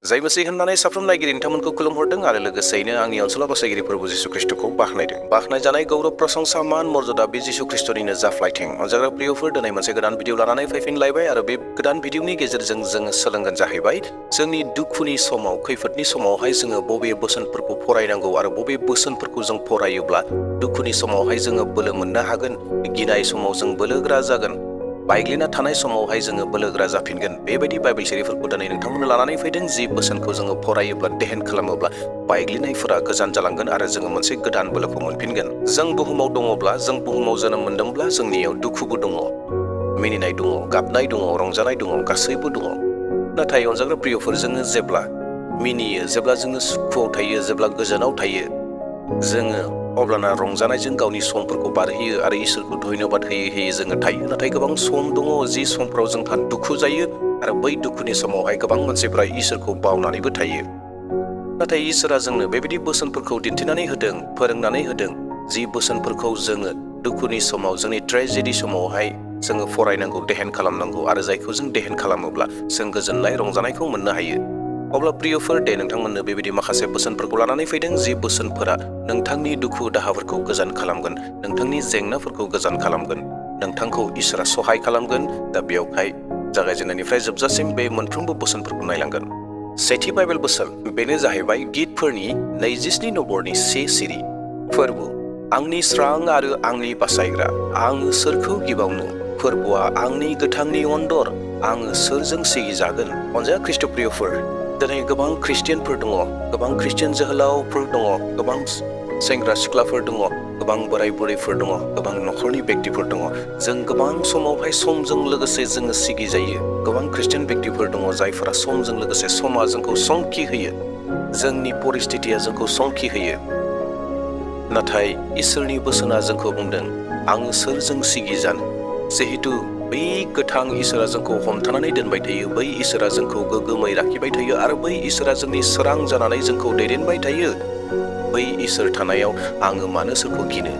जाय मसीह होननानै साफ्रोम नायगिरि नोंथांमोनखौ खुलुमहरदों आरो लोगोसेयैनो आंनि ओनसोलाव बासायगिरि प्रभु जिसु ख्रिस्टखौ बाख्नायदों। बाख्नायजानाय गौरब प्रशंसा मान मर्यादा बे जिसु ख्रिस्टनिनो जाफ्लायथों। अनजाग्रा प्रियफोर, दिनै मोनसे गोदान भिडिअ लानानै फैफिनलायबाय आरो बे गोदान भिडिअनि गेजेरजों जोङो सोलोंगोन जाहैबाय जोंनि दुखुनि समाव, खैफोदनि समावहाय जोङो बबे बोसोनफोरखौ फरायनांगौ आरो बबे बोसोनफोरखौ जों फरायोब्ला दुखुनि समावहाय जोङो बोलो मोननो हागोन, गिनाय समाव जों बोलोगोरा जागोन, बायग्लिना थानाय समावहाय जोङो बोलोगोरा जाफिनगोन। बेबायदि बाइबेल सिरिफोरखौ दिनै नोंथांमोननो लानानै फैदों। जि बोसोनखौ जोङो फरायोब्ला देहेन खालामोब्ला बायग्लिनायफोरा गोजान जालांगोन आरो जोङो मोनसे गोदान बोलोखौ मोनफिनगोन। जों बुहुमाव दङब्ला, जों बुहुमाव जोनोम मोनदोंब्ला जोंनियाव दुखुबो दङ, मिनिनाय दङ, गाबनाय दङ, रंजानाय दङ, गासैबो दङ। नाथाय अनजाग्रा प्रियफोर, जोङो जेब्ला मिनियो, जेब्ला जोङो सुखुआव थायो, जेब्ला गोजोनाव थायो, जोङो अब्लाना रंजानायजों गावनि समफोरखौ बारहोयो आरो इसोरखौ धन्यबाद होयै होयै जोङो थायो। नाथाय गोबां सम दङ जि समफ्राव जोंहा दुखु जायो आरो बै दुखुनि समावहाय गोबां मानसिफ्रा इसोरखौ बावनानैबो थायो। नाथाय इसोरा जोंनो बेबायदि बोसोनफोरखौ दिन्थिनानै होदों, फोरोंनानै होदों, जि बोसोनफोरखौ जोङो दुखुनि समाव, जोंनि ट्रेजेडि समावहाय जोङो फरायनांगौ, देहेन खालामनांगौ आरो जायखौ जों देहेन खालामोब्ला जों गोजोननाय, रंजानायखौ मोननो हायो। अब्ला प्रियफोर, दे नोंथांमोननो बेबायदि माखासे बोसोनफोरखौ लानानै फैदों, जि बोसोनफोरा नोंथांनि दुखु दाहाफोरखौ गोजान खालामगोन, नोंथांनि जेंनाफोरखौ गोजान खालामगोन, नोंथांखौ इसोरा सहाय खालामगोन। दा बेयावहाय जागायजेननायनिफ्राय जोबजासिम बे मोनफ्रोमबो बोसोनफोरखौ नायलांगोन। सेथि बाइबेल बोसोन, बेनो जाहैबाय गितफोरनि 27 नम्बरनि 1 सिरि। फोरबो, आंनि स्रां आरो आंनि बासायग्रा, आङो सोरखौ गिबावनो? फोरबोआ आंनि गोथांनि अनदर, आङो सोरजों सिगिजागोन? अनजाया ख्रिस्ट' प्रियफोर, दिनै गोबां ख्रिस्टियानफोर दङ, गोबां ख्रिस्टियान जोहोलावफोर दङ, गोबां सेंग्रा सिख्लाफोर दङ, गोबां बोराय बुरैफोर दङ, गोबां न'खरनि बेक्तिफोर दङ। जों गोबां समावहाय समजों लोगोसे जोङो सिगिजायो। गोबां ख्रिस्टियान बेक्तिफोर दङ जायफोरा समजों लोगोसे समा जोंखौ संखि होयो, जोंनि परिस्थितिया जोंखौ संखि होयो। नाथाय इसोरनि बोसोना जोंखौ बुंदों, आङो सोरजों सिगिजानो? जिहेतु बै गोथां इसोरा जोंखौ हमथानानै दोनबाय थायो, बै इसोरा जोंखौ गोग्गोमै लाखिबाय थायो आरो बै इसोरा जोंनि सोरां जानानै जोंखौ दैदेनबाय थायो। बै इसोर थानायाव आङो मानो सोरखौ गिनो?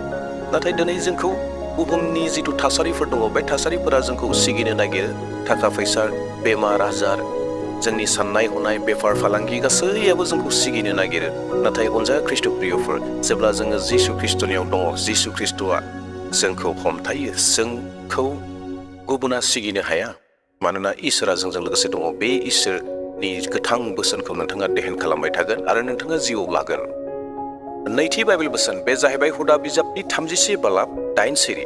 नाथाय दिनै जोंखौ बुहुमनि जिथु थासारिफोर दङ, बे थासारिफोरा जोंखौ सिगिनो नागिरो। थाखा फैसा, बेमार आजार, जोंनि साननाय हनाय, बेफार फालांगि गासैयाबो जोंखौ सिगिनो नागिरो। नाथाय अनजाया ख्रिस्ट' प्रियफोर, जेब्ला जोङो जिसु ख्रिस्टनियाव दङ, जिसु ख्रिस्टआ जोंखौ हमथायो, जोंखौ गुबुना सिगिनो हाया। मानोना इसोरा जोंजों लोगोसे दङ। बे इसोरनि गोथां बोसोनखौ नोंथाङा देहेन खालामबाय थागोन आरो नोंथाङा जिउआव लागोन। नैथि बाइबेल बोसोन, बे जाहैबाय हुदा बिजाबनि 31 बालाब 8 सिरि।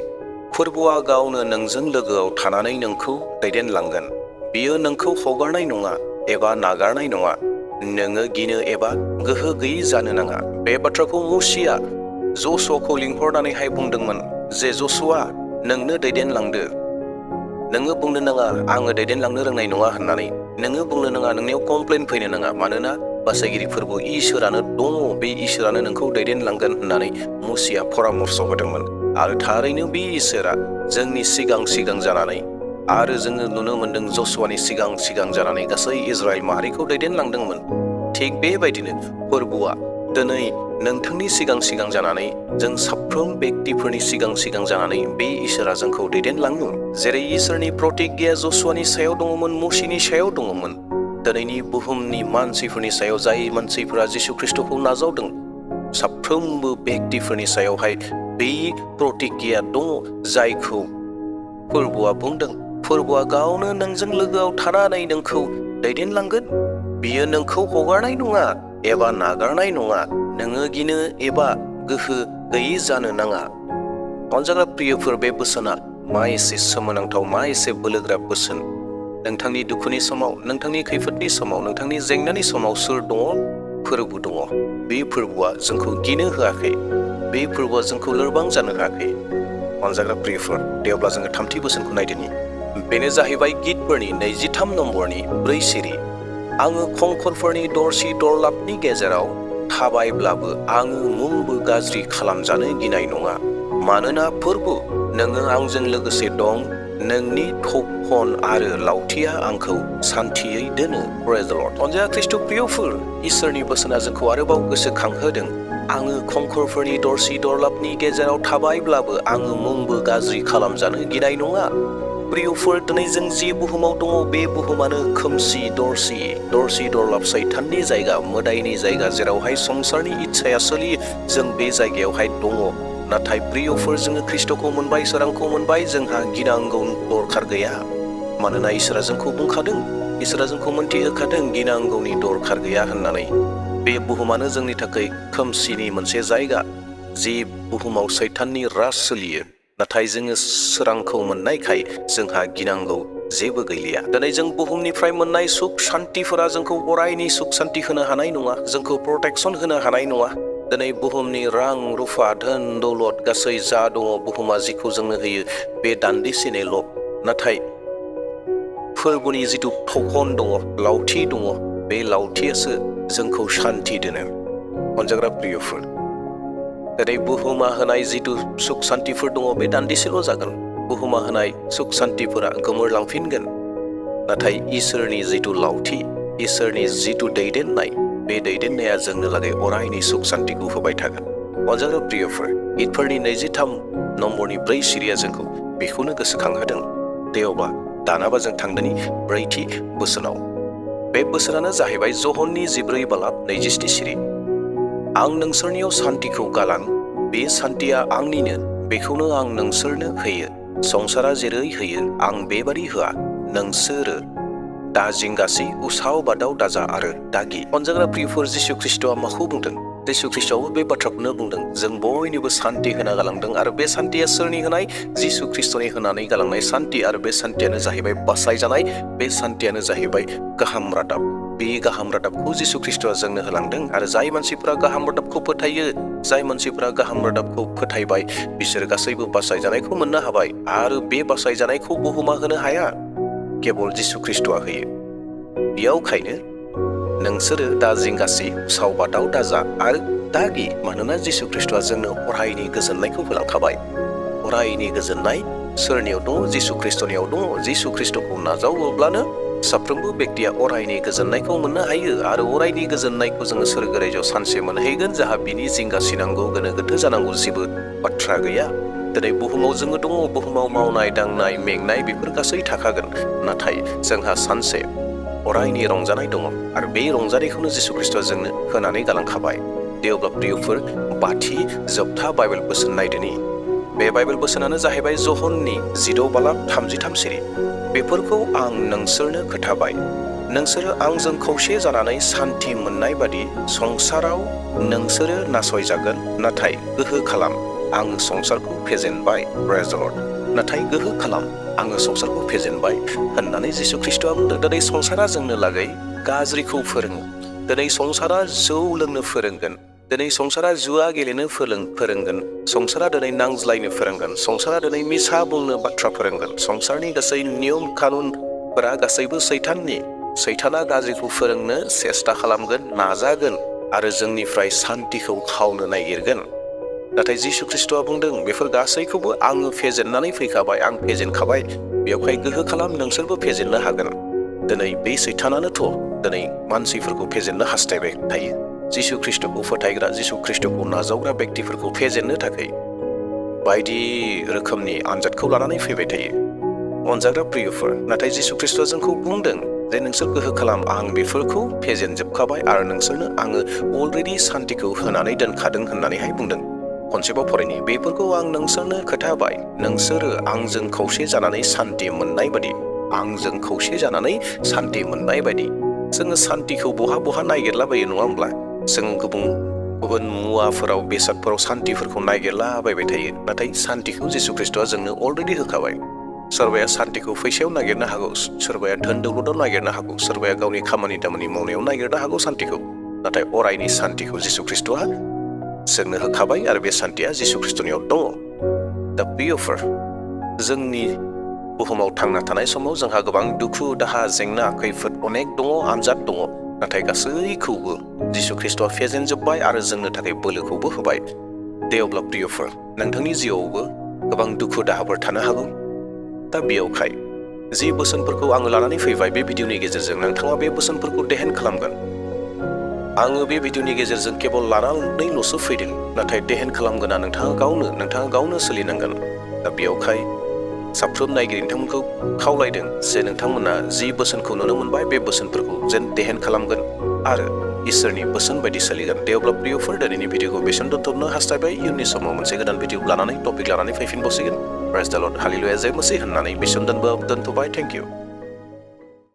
फोरबोआ गावनो नोंजों लोगोआव थानानै नोंखौ दैदेनलांगोन। बियो नोंखौ हगारनाय नङा एबा नागारनाय नङा। नोङो गिनो एबा गोहो गैयै जानो नाङा। बे बाथ्राखौ मुसिया जसुआखौ लिंहरनानैहाय बुंदोंमोन जे जसुआ, नोंनो दैदेनलांदो। नोङो बुंनो नाङा आङो दैदेनलांनो रोंनाय नङा होननानै। नोङो बुंनो नाङा, नोंनियाव कमप्लेन फैनो नाङा। मानोना बासायगिरि फोरबो इसोरानो दङ, बे इसोरानो नोंखौ दैदेनलांगोन होननानै मुसिया परामर्श होदोंमोन। आरो थारैनो बे इसोरा जोंनि सिगां सिगां जानानै, आरो जोङो नुनो मोन्दों जसुआनि सिगां सिगां जानानै गासै इजराइल माहारिखौ दैदेनलांदोंमोन। थिग बेबायदिनो फोरबोआ दिनै नोंथांनि सिगां सिगां जानानै, जों साफ्रोम बेक्तिफोरनि सिगां सिगां जानानै बे इसोरा जोंखौ दैदेनलाङो। जेरै इसोरनि प्रतिज्ञाया जसुआनि सायाव दङमोन, मुसिनि सायाव दङमोन, दिनैनि बुहुमनि मानसिफोरनि सायाव, जाय मानसिफोरा जिसु ख्रिस्टखौ नाजावदों, साफ्रोमबो बेक्तिफोरनि सायावहाय बे प्रतिज्ञाया दङ, जायखौ फोरबोआ बुंदों। फोरबोआ गावनो नोंजों लोगोआव थानानै नोंखौ दैदेनलांगोन। बियो नोंखौ हगारनाय नङा एबा नागारनाय नङा। नोङो गिनो एबा गोहो गैयै जानो नाङा। अनजाग्रा प्रियफोर, बे बोसोना मा एसे सोमोनांथाव, मा एसे बोलोग्रा बोसोन। नोंथांनि दुखुनि समाव, नोंथांनि खैफोदनि समाव, नोंथांनि जेंनानि समाव सोर दङ? फोरबो दङ। बे फोरबोआ जोंखौ गिनो होआखै, बे फोरबोआ जोंखौ लोरबां जानो होआखै। अनजाग्रा प्रियफोर, दे अब्ला जोङो थामथि बोसोनखौ नायदिनि। बेनो जाहैबाय गितफोरनि 23 नम्बरनि 4 सिरि। आङो खंखरफोरनि दरसि दरलाबनि गेजेराव थाबायब्लाबो आङो मुंबो गाज्रि खालामजानो गिनाय नङा। मानोना फोरबो, नोङो आंजों लोगोसे दं, नोंनि थखन आरो लावथिया आंखौ सान्थियै दोनो। प्रेज द लर्ड। अनजाया ख्रिस्ट' प्रियफोर, इसोरनि बोसोना जोंखौ आरोबाव गोसोखांहोदों। आङो खंखरफोरनि दरसि दरलाबनि गेजेराव थाबायब्लाबो आङो मुंबो गाज्रि खालामजानो गिनाय नङा। प्रियफोर दिनै जों जि बुहुमाव दङ बे बुहुमानो खोमसि दरसि दरलाब सैताननि जायगा मोदायनि जायगा जेरावहाय संसारनि इच्छाया सोलियो जों बे जायगायावहाय दङ नाथाय प्रियफोर जोङो ख्रिस्टखौ मोनबाय सोरांखौ मोनबाय जोंहा गिनांगौ दरखार गैया मानोना इसोरा जोंखौ बुंखादों इसोरा जोंखौ मोनथिहोखादों गिनांगौनि दरखार गैया होननानै बे बुहुमानो जोंनि थाखाय खोमसिनि मोनसे जायगा जि बुहुमाव सैताननि राज सोलियो नाथाय जोङो सोरांखौ मोननायखाय जोंहा गिनांगौ जेबो गैलिया दिनै जों बुहुमनिफ्राय मोननाय सुख शान्तिफोरा जोंखौ अरायनि सुख शान्ति होनो हानाय नङा जोंखौ प्रटेक्सन होनो हानाय नङा दिनै बुहुमनि रां रुफा धोन दौलत गासै जा दङ बुहुमा जिखौ जोंनो होयो बे दान्दिसेनिल' नाथाय फोरबोनि जिथु थखन दङ लावथि दङ बे लावथियासो जोंखौ शान्ति दोनो अनजाग्रा प्रियफोर दिनै बुहुमा होनाय जिथु सुख शान्तिफोर दङ बे दान्दिसेल' जागोन बुहुमा होनाय सुख शान्तिफोरा गोमोरलांफिनगोन नाथाय इसोरनि जिथु लावथि इसोरनि जिथु दैदेननाय बे दैदेननाया जोंनो लागै अरायनि सुख शान्तिखौ होबाय थागोन अनजाग्रा प्रियफोर इदफोरनि 23 नम्बरनि 4 सिरिया जोंखौ बेखौनो गोसोखांहोदों दे अब्ला दानाबा जों थांदोनि 4थि बोसोनाव बे बोसोरानो जाहैबाय जहननि 14 बालाब 27 सिरि आं नोंसोरनियाव शान्तिखौ गालां बे शान्तिया आंनिनो बेखौनो आं नोंसोरनो होयो संसारा जेरै होयो आं बेबादि होआ नोंसोरो दा जिंगासि उसाव बादाव दाजा आरो दागि अनजाग्रा प्रियफोर जिसु ख्रिस्टआ माखौ बुंदों जिसु ख्रिस्टआबो बे बाथ्राखौनो बुंदों जों बयनिबो शान्ति होना गालांदों आरो बे शान्तिया सोरनि होनाय जिसु ख्रिस्टनि होनानै गालांनाय शान्ति आरो बे शान्तियानो जाहैबाय बासायजानाय बे शान्तियानो जाहैबाय गाहाम रादाब बे गाहाम रादाबखौ जिसु ख्रिस्टआ जोंनो होलांदों आरो जाय मानसिफोरा गाहाम रादाबखौ फोथायो जाय मानसिफोरा गाहाम रादाबखौ फोथायबाय बिसोर गासैबो बासायजानायखौ मोननो हाबाय आरो बे बासायजानायखौ बुहुमा होनो हाया केवल जिसु ख्रिस्टआ होयो बेयावखायनो नोंसोरो दा जिंगासि सावबादाव दाजा आरो दागि मानोना जिसु ख्रिस्टआ जोंनो अरायनि गोजोननायखौ होलांखाबाय अरायनि गोजोननाय सोरनियाव दङ जिसु ख्रिस्टनियाव दङ जिसु ख्रिस्टखौ नाजावोब्लानो साफ्रोमबो व्यक्तिया अरायनि गोजोननायखौ मोननो हायो आरो अरायनि गोजोननायखौ जोङो सोरगो रायजोआव सानसे मोनहैगोन जाहा बिनि जिंगासिनांगौ गोनो गोथो जानांगौ जेबो बाथ्रा गैया दिनै बुहुमाव जोङो दङ बुहुमाव मावनाय दांनाय मेंनाय बेफोर गासै थाखागोन नाथाय जोंहा सानसे अरायनि रंजानाय दङ आरो बे रंजानायखौनो जिसु ख्रिस्टआ जोंनो होनानै गालांखाबाय दे अब्ला प्रियफोर 5थि जोबथा बाइबेल बोसोन नायदोनि बे बाइबेल बोसोनानो जाहैबाय जहननि 16 बालाब 33 सिरि बेफोरखौ आं नोंसोरनो खोथाबाय नोंसोरो आंजों खौसे जानानै शान्ति मोननाय बादि संसाराव नोंसोरो नासयजागोन नाथाय गोहो खालाम आं संसारखौ फेजेनबाय प्रेज द लर्ड नाथाय गोहो खालाम आङो संसारखौ फेजेनबाय होननानै जिसु ख्रिस्टआ बुंदों दिनै संसारा जोंनो लागै गाज्रिखौ फोरोङो दिनै संसारा जौ लोंनो फोरोंगोन दिनै संसारा जुआ गेलेनो फोरोंगोन संसारा दिनै नांज्लायनो फोरोंगोन संसारा दिनै मिसा बुंनो बाथ्रा फोरोंगोन संसारनि गासै नियम कानुनफोरा गासैबो सैताना गाज्रिखौ फोरोंनो सेस्ता खालामगोन नाजागोन आरो जोंनिफ्राय शान्तिखौ खावनो नागिरगोन नाथाय जिसु ख्रिस्टआ बुंदों बेफोर गासैखौबो आङो फेजेननानै फैखाबाय आं फेजेनखाबाय बेवहाय गोहो खालाम नोंसोरबो फेजेननो हागोन दिनै बे सैतानानोथ' दिनै मानसिफोरखौ फेजेननो हास्थायबाय थायो जिसु ख्रिस्टखौ फोथायग्रा जिसु ख्रिस्टखौ नाजावग्रा व्यक्तिफोरखौ फेजेननो थाखाय बायदि रोखोमनि आनजादखौ लानानै फैबाय थायो अनजाग्रा प्रियफोर नाथाय जिसु ख्रिस्टआ जोंखौ बुंदों जे नोंसोर गोहो खालाम आं बेफोरखौ फेजेनजोबखाबाय आरो नोंसोरनो आङो अलरेडि शान्तिखौ होनानै दोनखादों होननानैहाय बुंदों खनसेबाव फरायनि बेफोरखौ आं नोंसोरनो खोथाबाय नोंसोरो आंजों खौसे जानानै शान्ति मोननाय बादि आंजों खौसे जानानै शान्ति मोननाय बादि जोङो शान्तिखौ बहा नागिरलाबायो नङा होमब्ला जों गुबुन मुवाफोराव बेसादफोराव शान्तिफोरखौ नागिरलाबायबाय थायो नाथाय शान्तिखौ जिसु ख्रिस्टआ जोंनो अलरेडि होखाबाय सोरबाया शान्तिखौ फैसायाव नागिरनो हागौ सोरबाया धोन दौलताव नागिरनो हागौ सोरबाया गावनि खामानि दामानि मावनायाव नागिरनो हागौ शान्तिखौ नाथाय अरायनि शान्तिखौ जिसु ख्रिस्टआ जोंनो होखाबाय आरो बे शान्तिया जिसु ख्रिस्टनियाव दङ दा प्रियफोर जोंनि बुहुमाव थांना थानाय समाव जोंहा गोबां दुखु दाहा जेंना खैफोद अनेक दङ आनजाद दङ नाथाय गासैखौबो जिसु ख्रिस्टआ फेजेनजोब्बाय आरो जोंनो थाखाय बोलोखौबो होबाय दे अब्ला प्रियफोर नोंथांनि जिउआवबो गोबां दुखु दाहाफोर थानो हागौ दा बेयावखाय जि बोसोनफोरखौ आङो लानानै फैबाय बे भिडिअनि गेजेरजों नोंथाङा बे बोसोनफोरखौ देहेन खालामगोन आङो बे भिडिअनि गेजेरजों केवल लानानैल'सो फैदों नाथाय देहेन खालामगोना नोंथाङा गावनो सोलिनांगोन दा बेयावखाय साफ्रोम नायगिरि नोंथांमोनखौ खावलायदों जे नोंथांमोना जि बोसोनखौ नुनो मोनबाय बे बोसोनफोरखौ जेन देहेन खालामगोन आरो इसोरनि बोसोन बायदि सोलिगोन। दे अब्ला प्रियफोर दिनैनि भिडिअखौ बेसेन दोनथ'नो हास्थायबाय। इयुननि समाव मोनसे गोदान भिडिअ लानानै टपिक लानानै फैफिनबावसिगोन। प्रेज द लर्ड हालेलुया जय मसीह होननानै बेसेन दोनथ'बाय। Thank you.